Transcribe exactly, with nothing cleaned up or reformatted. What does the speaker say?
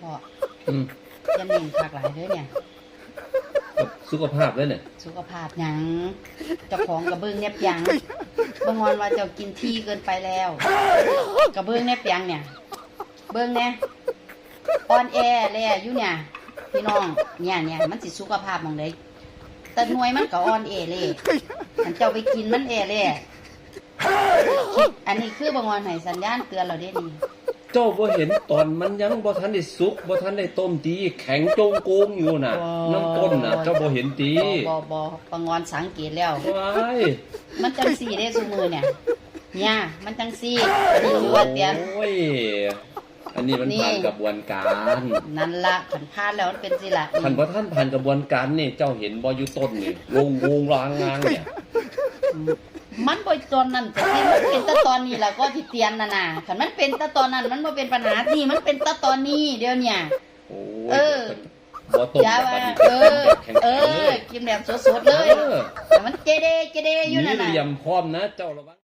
พ่อ อืม อย่าเน้นคักหลายเด้อเนี่ย กับสุขภาพเลยเนี่ย สุขภาพหยัง เจ้าของกะเบิ่งแนบหยัง บ่งอนว่าเจ้ากินทีเกินไปแล้ว กะเบิ่งแนบหยังเนี่ย เบิ่งแน่ อ่อนแอแลอยู่เนี่ย พี่น้อง เนี่ย เนี่ย มันสิสุขภาพหม่องใด แต่หน่วยมันก็อ่อนแอแล คันเจ้าไปกินมันแอแล อันนี้คือบ่งอนให้สัญญาณเตือนแล้วเด้นี่ เจ้าบ่เห็นตอนมันยังบ่ทันได้สุก บ่ทันได้ต้มติ แข็งโจ้งโก้งอยู่น่ะ บ่ น้ำต้นน่ะ เจ้าบ่เห็นติ บ่ บ่ บ่ บ่งอนสังเกตแล้ว ว้าย มันจังซี่เด้ซุมื้อเนี่ย เนี่ย มันจังซี่ อันนี้คือว่าเตียน โอ้ย อันนี้มัน นี่ ผ่านกระบวนการ นั่นละ คันผ่านแล้วมันเป็นสิละ คันบ่ทันผ่านกระบวนการนี่ เจ้าเห็นบ่อยู่ต้นนี่ วงวงลางงางเนี่ย มันบ่ตอนนั้นจะสิ มันเป็นแต่ตอนนี้ล่ะก็สิเตียนน่ะนะ คันมันเป็นแต่ตอนนั้น มันบ่เป็นปัญหา นี่มันเป็นแต่ตอนนี้ เดี๋ยวเนี่ย โอ้ย เออ บ่ต้ม อย่าว่า แบบนี้ เออ แข็งๆ เออ เลย กินแบบสดๆเลย เออ แต่มันเจเด เจเดอยู่นั่นน่ะ มีเหลี่ยมพร้อมนะ เจ้าระวัง